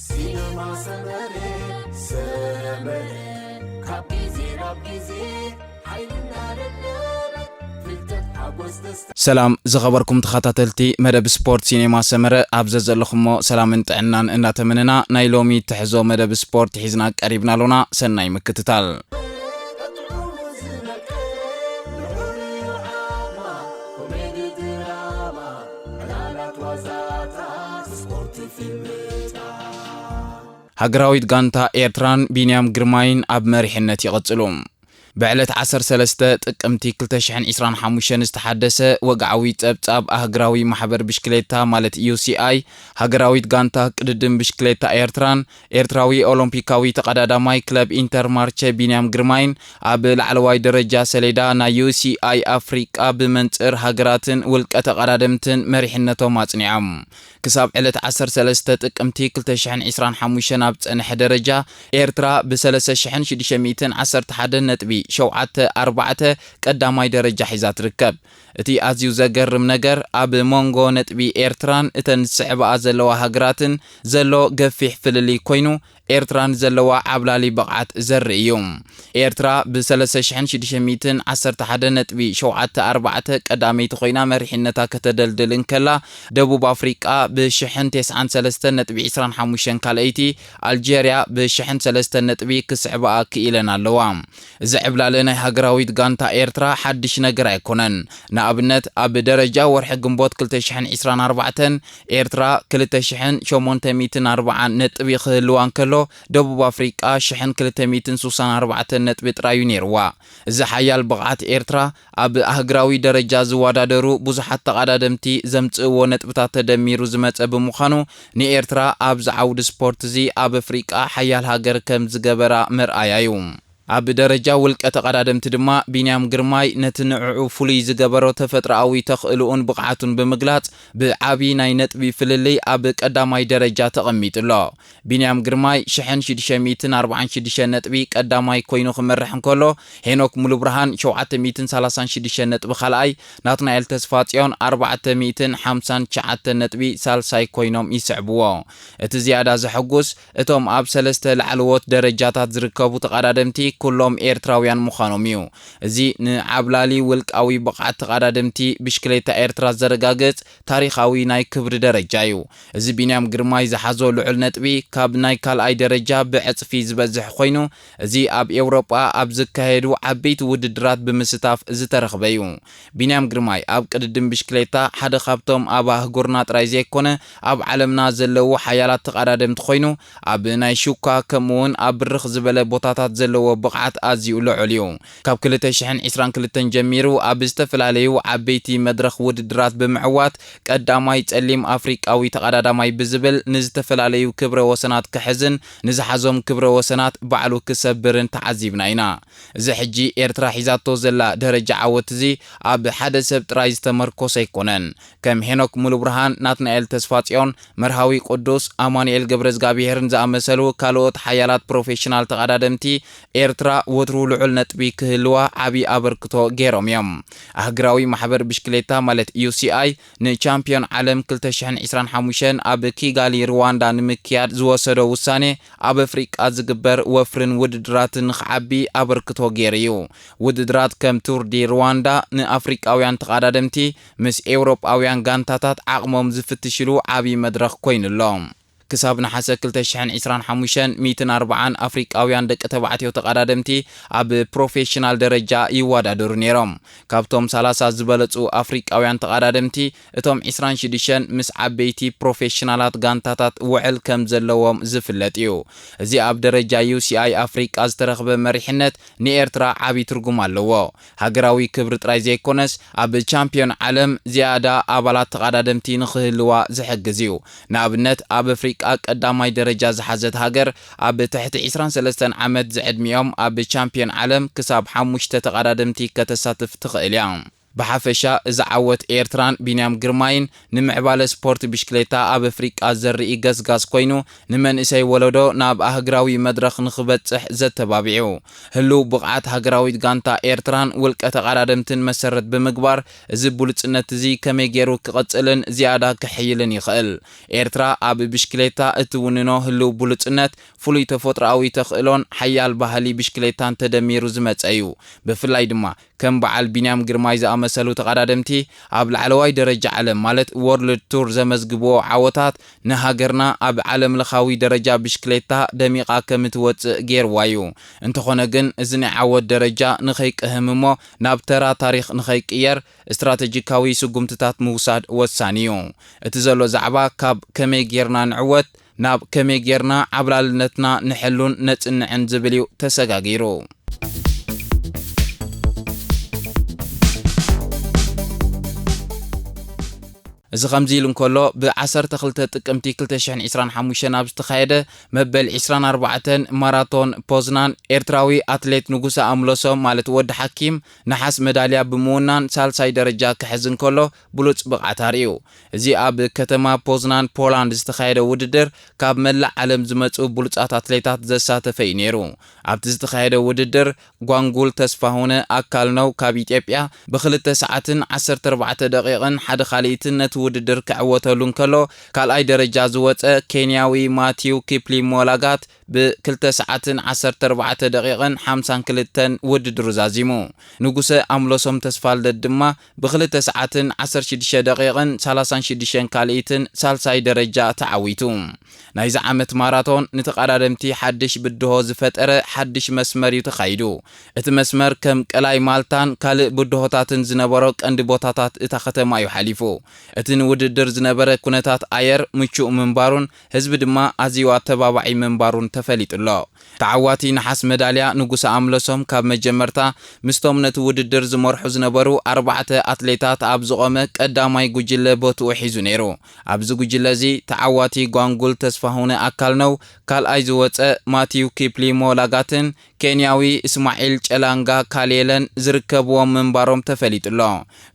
ሲነማ ሰመረ ሰመረ ካብ ግዜ ናብ ግዜ ሓይልና ደደበ ፍልጠት ሓጎስ ደስታ ሰላም ዝኸበርኩም ተኸታተልቲ መደብ ስፖርት ሲኔማ ሰመረ፣ ኣብ ዘዘለኹሞ ሰላምን ጥዕናን እናተመነና፣ ናይ ሎሚ ትሕዞ መደብ ስፖርት ሒዝና ቀሪብና ኣሎና። ሰናይ ምክትታል። ሃገራዊት ጋንታ ኤርትራን ቢንያም ግርማይን ኣብ መሪሕነት ይቕጽሉ። ብዕለት ዓሰርተ ሰለስተ ጥቅምቲ ክልተ ሽሕን ዕስራን ሓሙሽተን ዝተሓደሰ ወግዓዊ ጸብጻብ ኣህግራዊ ማሕበር ብሽክሌታ ማለት ዩ ሲ ኣይ፣ ሃገራዊት ጋንታ ቅድድም ብሽክሌታ ኤርትራን ኤርትራዊ ኦሎምፒካዊ ተቐዳዳማይ ክለብ ኢንተርማርቸ ቢንያም ግርማይን ኣብ ላዕለዋይ ደረጃ ሰሌዳ ናይ ዩ ሲ ኣይ ኣፍሪቃ ብመንጽር ሃገራትን ውልቀ ተቐዳደምትን መሪሕነቶም ኣጽኒዖም። ክሳብ ዕለት ዓሰርተ ሰለስተ ጥቅምቲ ክልተ ሽሕን ዕስራን ሓሙሽተን ኣብ ዝጸንሐ ደረጃ፣ ኤርትራ ብ ሰለስተ ሽሕን ሽዱሽተ ሚእትን ዓሰርተ ሓደን ነጥቢ ሸውዓተ ኣርባዕተ ቀዳማይ ደረጃ ሒዛ ትርከብ። እቲ ኣዝዩ ዘገርም ነገር፣ ኣብ መንጎ ነጥቢ ኤርትራን እተን ዝስዕባኣ ዘለዋ ሃገራትን ዘሎ ገፊሕ ፍልልይ ኮይኑ፣ ኤርትራ ንዘለዋ ዓብላሊ ብቕዓት ዘርኢ እዩ። ኤርትራ ብ ሰለስተ ሽሕን ሽዱሽተ ሚእትን ዓሰርተ ሓደን ነጥቢ ሸውዓተ ኣርባዕተ ቀዳመይቲ ኮይና መሪሕነታ ከተደልድል እንከላ፣ ደቡብ ኣፍሪቃ ብ ሽሕን ተስዓን ሰለስተን ነጥቢ ዕስራን ሓሙሽተን ካልኣይቲ፣ ኣልጀርያ ብ ሽሕን ሰለስተን ነጥቢ ክስዕባኣ ክኢለን ኣለዋ። እዚ ዕብላሊ ናይ ሃገራዊት ጋንታ ኤርትራ ሓድሽ ነገር ኣይኮነን። ንኣብነት፣ ኣብ ደረጃ ወርሒ ግንቦት ክልተ ሽሕን ዕስራን ኣርባዕተን፣ ኤርትራ ክልተ ሽሕን ሸሞንተ ሚእትን ኣርባዓን ነጥቢ ክህልዋ እንከሎ፣ ደቡብ ኣፍሪቃ ሽሕን ክልተ ሚእትን ስሳን ኣርባዕተን ነጥቢ ጥራይ እዩ ነይርዋ። እዚ ሓያል ብቕዓት ኤርትራ፣ ኣብ ኣህግራዊ ደረጃ ዝወዳደሩ ብዙሓት ተቐዳደምቲ ዘምጽእዎ ነጥብታት ተደሚሩ ዝመጸ ብምዃኑ፣ ንኤርትራ ኣብዚ ዓውዲ ስፖርት እዚ ኣብ ኣፍሪቃ ሓያል ሃገር ከም ዝገበራ መርኣያ እዩ። ኣብ ደረጃ ውልቀ ተቐዳደምቲ ድማ፣ ቢንያም ግርማይ ነቲ ንዕኡ ፍሉይ ዝገበሮ ተፈጥሮኣዊ ተኽእሎኡን ብቕዓቱን ብምግላጽ፣ ብዓቢ ናይ ነጥቢ ፍልልይ ኣብ ቀዳማይ ደረጃ ተቐሚጡ ኣሎ። ቢንያም ግርማይ ሽሕን ሽዱሽተ ሚእትን ኣርባዓን ሽዱሽተን ነጥቢ ቀዳማይ ኮይኑ ክመርሕ እንከሎ፣ ሄኖክ ሙሉብርሃን ሸውዓተ ሚእትን ሰላሳን ሽዱሽተን ነጥቢ ካልኣይ፣ ናትናኤል ተስፋጽዮን ኣርባዕተ ሚእትን ሓምሳን ትሽዓተን ነጥቢ ሳልሳይ ኮይኖም ይስዕብዎ። እቲ ዝያዳ ዘሐጉስ፣ እቶም ኣብ ሰለስተ ላዕለዎት ደረጃታት ዝርከቡ ተቐዳደምቲ ኩሎም ኤርትራውያን ምዃኖም እዩ። እዚ ንዓብላሊ ውልቃዊ ብቕዓት ተቐዳደምቲ ብሽክሌታ ኤርትራ ዘረጋግጽ ታሪኻዊ ናይ ክብሪ ደረጃ እዩ። እዚ ቢንያም ግርማይ ዝሓዞ ልዑል ነጥቢ ካብ ናይ ካልኣይ ደረጃ ብዕጽፊ ዝበዝሕ ኮይኑ፣ እዚ ኣብ ኤውሮጳ ኣብ ዝካየዱ ዓበይቲ ውድድራት ብምስታፍ ዝተረኽበ እዩ። ቢንያም ግርማይ ኣብ ቅድድም ብሽክሌታ ሓደ ካብቶም ኣብ ኣህጉርና ጥራይ ዘይኮነ ኣብ ዓለምና ዘለዉ ሓያላት ተቐዳደምቲ ኮይኑ፣ ኣብ ናይ ሹካ ከምኡውን ኣብ ብርኽ ዝበለ ቦታታት ዘለዎ ብቕዓት ኣዝዩ ልዑል እዩ። ካብ ክልተ ሽሕን ዕስራን ክልተን ጀሚሩ ኣብ ዝተፈላለዩ ዓበይቲ መድረኽ ውድድራት ብምዕዋት ቀዳማይ ጸሊም ኣፍሪቃዊ ተቐዳዳማይ ብዝብል ንዝተፈላለዩ ክብረ ወሰናት ክሕዝን ንዝሓዞም ክብረ ወሰናት ባዕሉ ክሰብርን ተዓዚብና ኢና። እዚ ሕጂ ኤርትራ ሒዛቶ ዘላ ደረጃ ዓወት እዚ ኣብ ሓደ ሰብ ጥራይ ዝተመርኮሰ ኣይኮነን። ከም ሄኖክ ሙሉብርሃን፣ ናትናኤል ተስፋጽዮን፣ መርሃዊ ቅዱስ፣ ኣማኑኤል ገብረዝጋብሄርን ዝኣመሰሉ ካልኦት ሓያላት ፕሮፌሽናል ተቐዳደምቲ ኤርትራ ወትሩ ልዑል ነጥቢ ክህልዋ ዓቢ ኣበርክቶ ገይሮም እዮም። ኣህግራዊ ማሕበር ብሽክሌታ ማለት ዩ ሲ ኣይ ንቻምፒዮን ዓለም ክልተ ሽሕን ዕስራን ሓሙሽተን ኣብ ኪጋሊ ሩዋንዳ ንምክያድ ዝወሰዶ ውሳኔ ኣብ ኣፍሪቃ ዝግበር ወፍርን ውድድራትን ንኽዓቢ ኣበርክቶ ገይሩ እዩ። ውድድራት ከም ቱር ዲ ሩዋንዳ ንኣፍሪቃውያን ተቐዳደምቲ ምስ ኤውሮጳውያን ጋንታታት ዓቕሞም ዝፍትሽሉ ዓቢ መድረኽ ኮይኑ ኣሎ። ክሳብ ነሓሰ ክልተ ሽሕን ዕስራን ሓሙሽተን ሚእትን ኣርባዓን ኣፍሪቃውያን ደቂ ተባዕትዮ ተቐዳደምቲ ኣብ ፕሮፌሽናል ደረጃ ይወዳደሩ ነይሮም። ካብቶም ሰላሳ ዝበለጹ ኣፍሪቃውያን ተቐዳደምቲ፣ እቶም ዕስራን ሽዱሽተን ምስ ዓበይቲ ፕሮፌሽናላት ጋንታታት ውዕል ከም ዘለዎም ዝፍለጥ እዩ። እዚ ኣብ ደረጃ ዩ ሲ ኣይ ኣፍሪቃ ዝተረኽበ መሪሕነት ንኤርትራ ዓቢ ትርጉም ኣለዎ። ሃገራዊ ክብሪ ጥራይ ዘይኮነስ፣ ኣብ ቻምፒዮን ዓለም ዝያዳ ኣባላት ተቐዳደምቲ ንኽህልዋ ዝሕግዝ እዩ። ንኣብነት፣ ኣብ ኣፍሪቃ ቀዳማይ ደረጃ ዝሓዘት ሃገር ኣብ ትሕቲ ዕስራን ሰለስተን ዓመት ዝዕድሚኦም ኣብ ቻምፒዮን ዓለም ክሳብ ሓሙሽተ ተቐዳደምቲ ከተሳትፍ ትኽእል እያ። ብሓፈሻ እዚ ዓወት ኤርትራን ቢንያም ግርማይን ንምዕባለ ስፖርት ብሽክሌታ ኣብ ኣፍሪቃ ዘርኢ ገስጋስ ኮይኑ፣ ንመንእሰይ ወለዶ ናብ ኣህግራዊ መድረኽ ንኽበጽሕ ዘተባቢዑ። ህሉው ብቕዓት ሃገራዊት ጋንታ ኤርትራን ውልቀ ተቐዳደምትን መሰረት ብምግባር፣ እዚ ብሉጽነት እዚ ከመይ ገይሩ ክቕጽልን ዝያዳ ክሕይልን ይኽእል? ኤርትራ ኣብ ብሽክሌታ እትውንኖ ህሉው ብሉጽነት፣ ፍሉይ ተፈጥሮኣዊ ተኽእሎን ሓያል ባህሊ ብሽክሌታን ተደሚሩ ዝመጸ እዩ። ብፍላይ ድማ ከም በዓል ቢንያም ግርማይ ዝኣመሰሉ ተቐዳደምቲ ኣብ ላዕለዋይ ደረጃ ዓለም ማለት ወርልድ ቱር ዘመዝግብዎ ዓወታት ንሃገርና ኣብ ዓለም ለኻዊ ደረጃ ብሽክሌታ ደሚቓ ከም እትወጽእ ገይርዋ እዩ። እንተኾነ ግን እዚ ናይ ዓወት ደረጃ ንኸይቅህም እሞ ናብ ተራ ታሪኽ ንኸይቅየር ስትራተጂካዊ ስጉምትታት ምውሳድ ወሳኒ እዩ። እቲ ዘሎ ዛዕባ ካብ ከመይ ጌርና ንዕወት ናብ ከመይ ጌርና ዓብላልነትና ንሕሉን ነጽንዕን ዝብል እዩ ተሰጋጊሩ። እዚ ከምዚ ኢሉ እንከሎ፣ ብ ዓሰርተ ክልተ ጥቅምቲ ክልተ ሽሕን ዕስራን ሓሙሽተን ኣብ ዝተኻየደ መበል ዕስራን ኣርባዕተን ማራቶን ፖዝናን፣ ኤርትራዊ ኣትሌት ንጉሰ ኣምሎሶም ማለት ወዲ ሓኪም ነሓስ መዳልያ ብምውናን ሳልሳይ ደረጃ ክሕዝ እንከሎ፣ ብሉጽ ብቕዓት ኣርእዩ። እዚ ኣብ ከተማ ፖዝናን ፖላንድ ዝተኻየደ ውድድር፣ ካብ መላእ ዓለም ዝመጹ ብሉጻት ኣትሌታት ዘሳተፈ እዩ ነይሩ። ኣብቲ ዝተኻየደ ውድድር፣ ጓንጉል ተስፋሁነ ኣካል ነው ካብ ኢትዮጵያ ብክልተ ሰዓትን ዓሰርተ ኣርባዕተ ደቂቕን ሓደ ካልኢትን ነቲ ውድድር ክዕወተሉ እንከሎ፣ ካልኣይ ደረጃ ዝወጸ ኬንያዊ ማቲው ኪፕሊሞ ላጋት ብክልተ ሰዓትን ዓሰርተ ኣርባዕተ ደቂቕን ሓምሳን ክልተን ውድድሩ ዛዚሙ። ንጉሰ ኣምሎሶም ተስፋልደት ድማ ብክልተ ሰዓትን ዓሰርተ ሽዱሽተ ደቂቕን ሰላሳን ሽዱሽተን ካልኢትን ሳልሳይ ደረጃ ተዓዊቱ። ናይዚ ዓመት ማራቶን ንተቐዳደምቲ ሓድሽ ብድሆ ዝፈጠረ ሓድሽ መስመር እዩ ተኻይዱ። እቲ መስመር ከም ቀላይ ማልታን ካልእ ብድሆታትን ዝነበሮ ቀንዲ ቦታታት እታ ከተማ እዩ ሓሊፉ። እቲ ንውድድር ዝነበረ ኩነታት ኣየር ምቹእ ምንባሩን ህዝቢ ድማ ኣዝዩ ኣተባባዒ ምንባሩን ተፈሊጡ ኣሎ። ተዓዋቲ ነሓስ መዳልያ ንጉሰ ኣምለሶም ካብ መጀመርታ ምስቶም ነቲ ውድድር ዝመርሑ ዝነበሩ ኣርባዕተ ኣትሌታት ኣብ ዝቖመ ቀዳማይ ጉጅለ ቦትኡ ሒዙ ነይሩ። ኣብዚ ጉጅለ እዚ ተዓዋቲ ጓንጉል ተስፋሁነ ኣካል ነው፣ ካልኣይ ዝወጸ ማቲው ኪፕሊሞ ላጋትን ኬንያዊ እስማዒል ጨላንጋ ካሌለን ዝርከብዎም ምንባሮም ተፈሊጡ ኣሎ።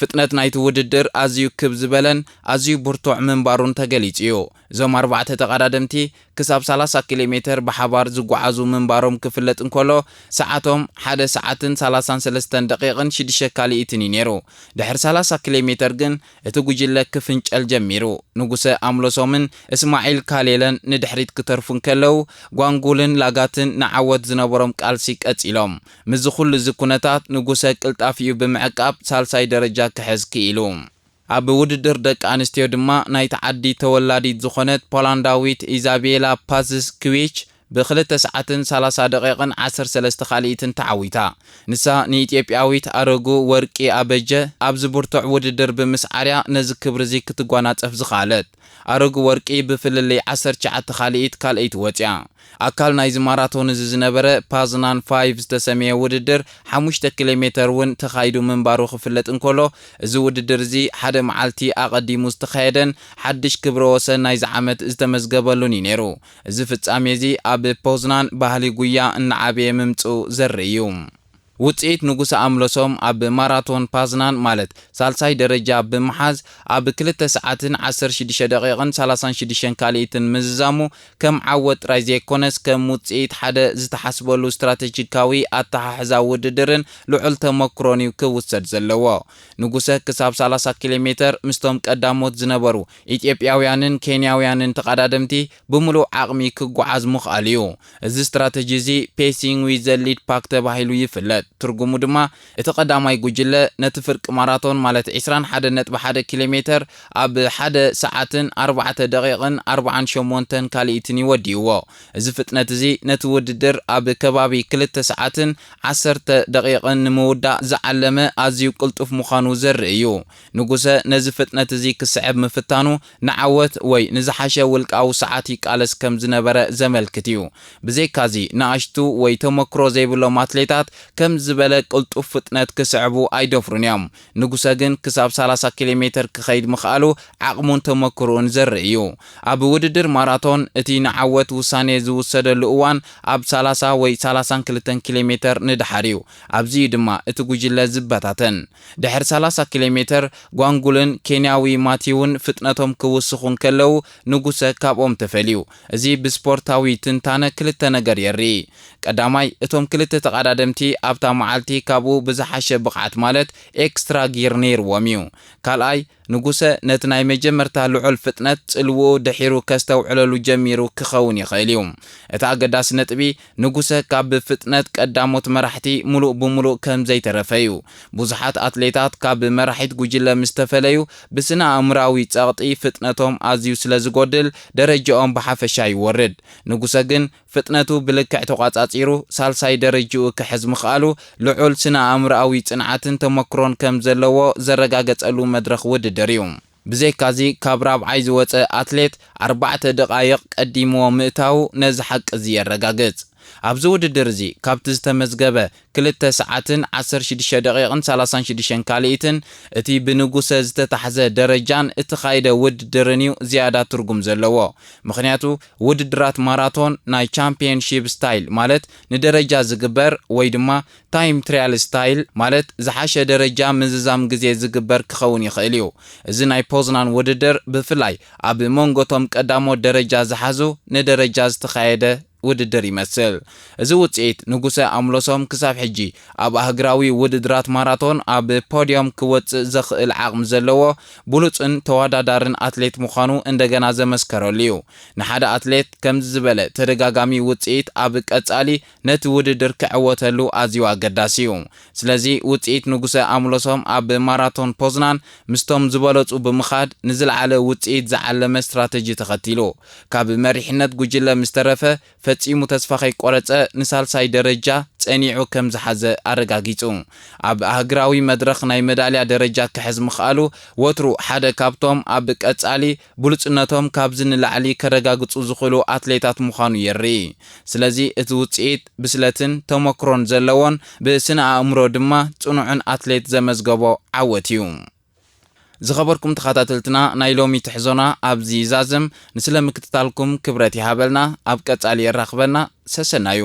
ፍጥነት ናይቲ ውድድር ኣዝዩ ክብ ዝበለን ኣዝዩ ብርቱዕ ምንባሩን ተገሊጹ እዩ። እዞም ኣርባዕተ ተቐዳደምቲ ክሳብ ሰላሳ ኪሎ ሜተር ብሓባር ዝጓዓዙ ምንባሮም ክፍለጥ እንከሎ፣ ሰዓቶም ሓደ ሰዓትን ሰላሳን ሰለስተን ደቂቕን ሽዱሽተ ካልኢትን እዩ ነይሩ። ድሕሪ ሰላሳ ኪሎ ሜተር ግን እቲ ጉጅለ ክፍንጨል ጀሚሩ። ንጉሰ ኣምሎሶምን እስማዒል ካሌለን ንድሕሪት ክተርፉ እንከለዉ፣ ጓንጉልን ላጋትን ንዓወት ዝነበሮም ቃልሲ ቀጺሎም። ምስዚ ኩሉ እዚ ኩነታት፣ ንጉሰ ቅልጣፊኡ ብምዕቃብ ሳልሳይ ደረጃ ክሕዝ ክኢሉ። ኣብ ውድድር ደቂ ኣንስትዮ ድማ ናይቲ ዓዲ ተወላዲት ዝኾነት ፖላንዳዊት ኢዛቤላ ፓዝስክዊች ብክልተ ሰዓትን ሰላሳ ደቂቕን ዓሰርተ ሰለስተ ካልኢትን ተዓዊታ። ንሳ ንኢትዮጵያዊት ኣረጉ ወርቂ ኣበጀ ኣብዚ ብርቱዕ ውድድር ብምስዓርያ ነዚ ክብሪ እዚ ክትጓናጸፍ ዝኸኣለት። ኣረጉ ወርቂ ብፍልልይ ዓሰርተ ትሽዓተ ካልኢት ካልኣይቲ ወጽያ። ኣካል ናይዚ ማራቶን እዚ ዝነበረ ፓዝናን ፋይቭ ዝተሰመየ ውድድር ሓሙሽተ ኪሎ ሜተር እውን ተኻይዱ ምንባሩ ክፍለጥ እንከሎ፣ እዚ ውድድር እዚ ሓደ መዓልቲ ኣቐዲሙ ዝተኻየደን ሓድሽ ክብረ ወሰን ናይዚ ዓመት ዝተመዝገበሉን እዩ ነይሩ። እዚ ፍጻሜ እዚ ኣብ ፖዝናን ባህሊ ጉያ እናዓበየ ምምጽኡ ዘርኢ እዩ። ውጽኢት ንጉሰ ኣምለሶም ኣብ ማራቶን ፓዝናን ማለት ሳልሳይ ደረጃ ብምሓዝ፣ ኣብ ክልተ ሰዓትን ዓሰርተ ሽዱሽተ ደቂቕን ሰላሳን ሽዱሽተን ካልኢትን ምዝዛሙ ከም ዓወት ጥራይ ዘይኮነስ፣ ከም ውጽኢት ሓደ ዝተሓስበሉ ስትራተጂካዊ ኣተሓሕዛ ውድድርን ልዑል ተመክሮን እዩ ክውሰድ ዘለዎ። ንጉሰ ክሳብ ሰላሳ ኪሎ ሜተር ምስቶም ቀዳሞት ዝነበሩ ኢትዮጵያውያንን ኬንያውያንን ተቐዳደምቲ ብምሉእ ዓቕሚ ክጓዓዝ ምኽኣል እዩ። እዚ ስትራተጂ እዚ ፔሲንግ ዊዝ ዘ ሊድ ፓክ ተባሂሉ ይፍለጥ። ትርጉሙ ድማ፣ እቲ ቀዳማይ ጉጅለ ነቲ ፍርቂ ማራቶን ማለት ዕስራን ሓደን ነጥቢ ሓደ ኪሎ ሜተር ኣብ ሓደ ሰዓትን ኣርባዕተ ደቂቕን ኣርባዓን ሸሞንተን ካልኢትን እዩ ወዲእዎ። እዚ ፍጥነት እዚ ነቲ ውድድር ኣብ ከባቢ ክልተ ሰዓትን ዓሰርተ ደቂቕን ንምውዳእ ዝዓለመ ኣዝዩ ቅልጡፍ ምዃኑ ዘርኢ እዩ። ንጉሰ ነዚ ፍጥነት እዚ ክስዕብ ምፍታኑ ንዓወት ወይ ንዝሓሸ ውልቃዊ ሰዓት ይቃለስ ከም ዝነበረ ዘመልክት እዩ። ብዘይካዚ፣ ንኣሽቱ ወይ ተመክሮ ዘይብሎም ኣትሌታት ከም ዝበለ ቅልጡፍ ፍጥነት ክስዕቡ ኣይደፍሩን እዮም። ንጉሰ ግን ክሳብ ሰላሳ ኪሎ ሜትር ክኸይድ ምኽኣሉ ዓቕሙን ተመክሮኡን ዘርኢ እዩ። ኣብ ውድድር ማራቶን እቲ ንዓወት ውሳኔ ዝውሰደሉ እዋን ኣብ ሰላሳ ወይ ሰላሳን ክልተን ኪሎ ሜትር ንድሓር እዩ። ኣብዚ እዩ ድማ እቲ ጉጅለ ዝበታተን። ድሕሪ ሰላሳ ኪሎ ሜትር ጓንጉልን ኬንያዊ ማቲውን ፍጥነቶም ክውስኹ እንከለዉ ንጉሰ ካብኦም ተፈልዩ። እዚ ብስፖርታዊ ትንታነ ክልተ ነገር የርኢ። ቀዳማይ፣ እቶም ክልተ ተቐዳደምቲ ኣብታ መዓልቲ ካብኡ ብዝሓሸ ብቕዓት ማለት ኤክስትራ ጊር ነይርዎም እዩ። ካልኣይ፣ ንጉሰ ነቲ ናይ መጀመርታ ልዑል ፍጥነት ጽልውኡ ድሒሩ ከስተውዕለሉ ጀሚሩ ክኸውን ይኽእል እዩ። እቲ ኣገዳሲ ነጥቢ፣ ንጉሰ ካብ ፍጥነት ቀዳሞት መራሕቲ ምሉእ ብምሉእ ከም ዘይተረፈ እዩ። ብዙሓት ኣትሌታት ካብ መራሒት ጉጅለ ምስ ተፈለዩ፣ ብስነ ኣእምራዊ ጸቕጢ ፍጥነቶም ኣዝዩ ስለ ዝጎድል ደረጃኦም ብሓፈሻ ይወርድ። ንጉሰ ግን ፍጥነቱ ብልክዕ ተቋጻጺሩ ሳልሳይ ደረጅኡ ክሕዝ ምኽኣሉ ልዑል ስነ ኣእምሮኣዊ ጽንዓትን ተመክሮን ከም ዘለዎ ዘረጋገጸሉ መድረኽ ውድድር እዩ። ብዘይካዚ ካብ ራብዓይ ዝወጸ ኣትሌት ኣርባዕተ ደቓይቕ ቀዲምዎ ምእታዉ ነዚ ሓቂ እዚ የረጋግጽ። ኣብዚ ውድድር እዚ ካብቲ ዝተመዝገበ ክልተ ሰዓትን ዓሰርተ ሽዱሽተ ደቂቕን ሰላሳን ሽዱሽተን ካልኢትን እቲ ብንጉሰ ዝተታሕዘ ደረጃን እተኻየደ ውድድርን እዩ ዝያዳ ትርጉም ዘለዎ። ምኽንያቱ ውድድራት ማራቶን ናይ ቻምፒየንሺፕ ስታይል ማለት ንደረጃ ዝግበር ወይ ድማ ታይም ትሪያል ስታይል ማለት ዝሓሸ ደረጃ ምዝዛም ግዜ ዝግበር ክኸውን ይኽእል እዩ። እዚ ናይ ፖዝናን ውድድር ብፍላይ ኣብ መንጎቶም ቀዳሞት ደረጃ ዝሓዙ ንደረጃ ዝተኻየደ ውድድር ይመስል። እዚ ውጽኢት ንጉሰ ኣምሎሶም ክሳብ ሕጂ ኣብ ኣህግራዊ ውድድራት ማራቶን ኣብ ፖድዮም ክወጽእ ዘኽእል ዓቕሚ ዘለዎ ብሉጽን ተወዳዳርን ኣትሌት ምዃኑ እንደገና ዘመስከረሉ እዩ። ንሓደ ኣትሌት ከምዚ ዝበለ ተደጋጋሚ ውጽኢት ኣብ ቀጻሊ ነቲ ውድድር ክዕወተሉ ኣዝዩ ኣገዳሲ እዩ። ስለዚ ውጽኢት ንጉሰ ኣምሎሶም ኣብ ማራቶን ፖዝናን ምስቶም ዝበለጹ ብምኻድ ንዝለዓለ ውጽኢት ዝዓለመ ስትራተጂ ተኸቲሉ። ካብ መሪሕነት ጉጅለ ምስ ተረፈ ፈጺሙ ተስፋ ከይቆረጸ ንሳልሳይ ደረጃ ጸኒዑ ከም ዝሓዘ ኣረጋጊጹ። ኣብ ኣህግራዊ መድረኽ ናይ መዳልያ ደረጃ ክሕዝ ምኽኣሉ ወትሩ ሓደ ካብቶም ኣብ ቀጻሊ ብሉጽነቶም ካብዚ ንላዕሊ ከረጋግጹ ዝኽእሉ ኣትሌታት ምዃኑ የርኢ። ስለዚ እቲ ውጽኢት ብስለትን ተመክሮን ዘለዎን ብስነ ኣእምሮ ድማ ጽኑዕን ኣትሌት ዘመዝገቦ ዓወት እዩ። ዝኸበርኩም ተኸታተልትና ናይ ሎሚ ትሕዞና ኣብዚ ይዛዝም። ንስለ ምክትታልኩም ክብረት ይሃበልና። ኣብ ቀጻሊ የራኽበና። ሰሰናዩ።